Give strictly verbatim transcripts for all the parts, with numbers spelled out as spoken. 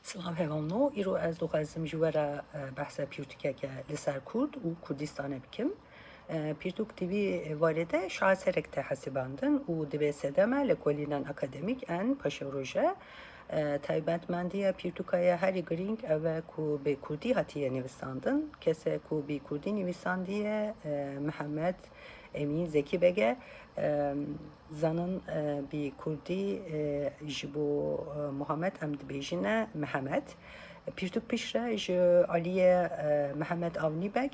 Silav hevalno, îro ez dixwazim ji we re, e, behsa pirtûkeke li ser Kurd û Kurdistanê bikim. E, pirtûk di vî warê de şaheserek tê hesibandin û dibe sedema lêkolînan akademîk ên paşeroja. E, taybetmendiya pirtûka ye herî girîng ev e ku bi kurdî hatiye nivîsandin. Kesê ku bi kurdî nivîsandiye, e, Mihemed Emîn Zekî Beg e. E, zanin, e, bi kurdî, e, ji bo, e, Muhammed em dibêjine Mihemed. Pirtûk piştre ji aliyê, e, Mihemed Avnî Beg,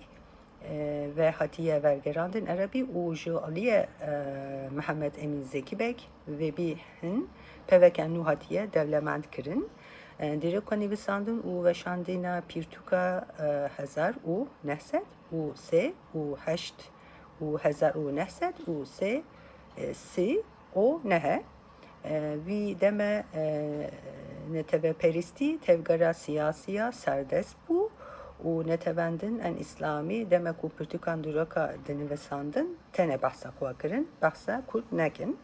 e, ve hatiye vergerandin erebî û ji aliyê, e, Mihemed Emîn Zekî Beg vebî hin peveke nû hatiye dewlemend kirin. E, dîroka nivîsandin û weşandina pirtûka, e, hezar û neh sed û sê û heşt û hezar û neh sed û sê, e, sî û neh e. E, vî deme, e, neteveperîstî tevgera siyasî ya serdest bû û netewendin ên îslamî deme ku pirtûkan dîroka dinivîsandin, tenê behsa xwe kirin, behsa Kurd nekin.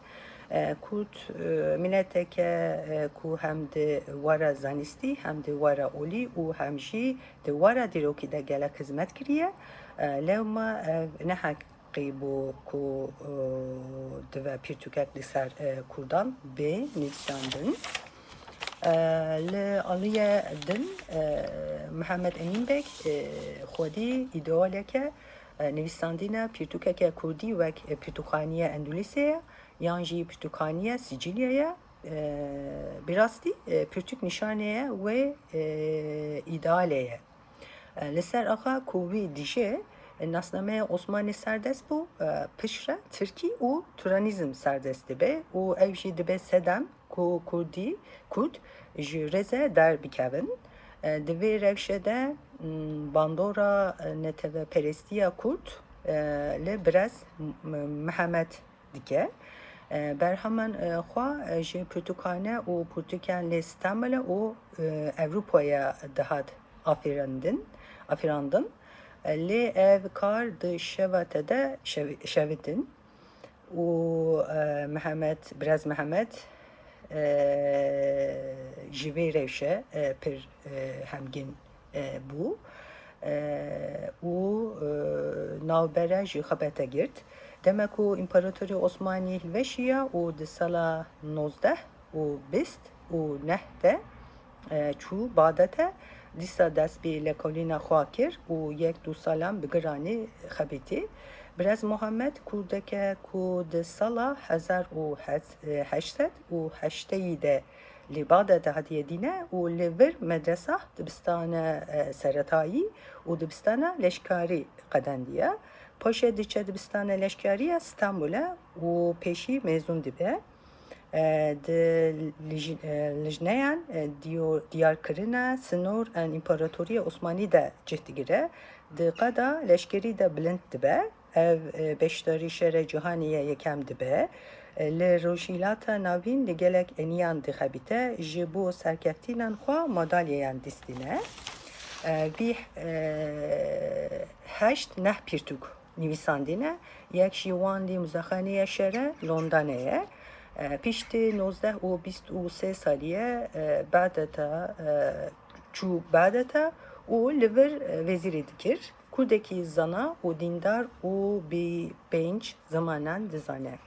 E, Kurd, e, mileteke, e, ku hem di wara zanistî, hem di wara olî û hem jî di wara dîrokî de gelek xizmet kiriye. E, lewma ev ne heqî bû ku, e, dibe pirtûkek li ser, e, Kurdan bê nivîsandin. E, li aliyê din, e, Mihemed Emîn Beg, e, xwedî îdealeke, e, nivîsandina pirtûkeke kurdî wek, e, pirtûkxaniya Endulûsê ye yan jî pirtûkxaniya Sîcîlyayê ye. E, bi rastî, e, pirtûk nîşanê ye wê, e, îdealê ye. E, li ser axa ku wî dijê, e, nasnameya Osmanî serdest bû, e, piştre tirkî û turanîzm serdest dibe û ew jî dibe sedem ku kurdî, kurd ji rêze derbikevin. E, di vê rewşê de, m, bandora, e, neteveperestiya kurd, e, li birez M-, M-, Mihemed dike. E, berheman, e, xwe, e, ji pirtûkxane û pirtûkên li Stenbolê û, e, Ewropayê dihat afirandin, afirandin. E, lê ev kar di şeva te de şev-, şevitin. Û, e, Mihemed, birez Mihemed, e, ji vê rewşe, e, pir, e, hemgîn, e, bû, e, û, e, navbera ji xebete girt. Dema ku Împaratorê Osmanî hilweşiya û di sala nozdeh û bîst û neh de, e, çû Baxdete, dîsa dest bi lêkolîna xwe kir û yek du salan bi giranî xebitî. Birez Muhammed, kurdeke ku di sala hezar û heşt sed û heşteyî de li Baxdete hatiye dîne û li vir medresa dibistana, e, seretayî û dibistana leşkarî qedendiye. Paşê diçe dibistana leşkariya Stenbolê û pêşî mezûn dibe. E, di lij-, e, lijneyan, e, diyo-, diyarkirina sinor ên Împaratoriya Osmanî de cih digire. Di qada leşkerî de bilind dibe. Ev, e, beşdarî Şerê Cîhanî ya Yekem dibe. E, li Rojhilata Navîn li gelek eniyan dixebite, ji bo serkeftinên xwe madalyeyan distîne. E, vî, e, heşt neh pirtûk nivîsandine. Yek ji wan li Muzexaneya Şerê Londanê ye. E, piştî nozdeh û bîst û sê salî ye, e, Baxdete, e, çû Baxdete û li vir, e, wezîrî dikir. Kurdekî zana û dîndar û bi pênc zimanan dizane.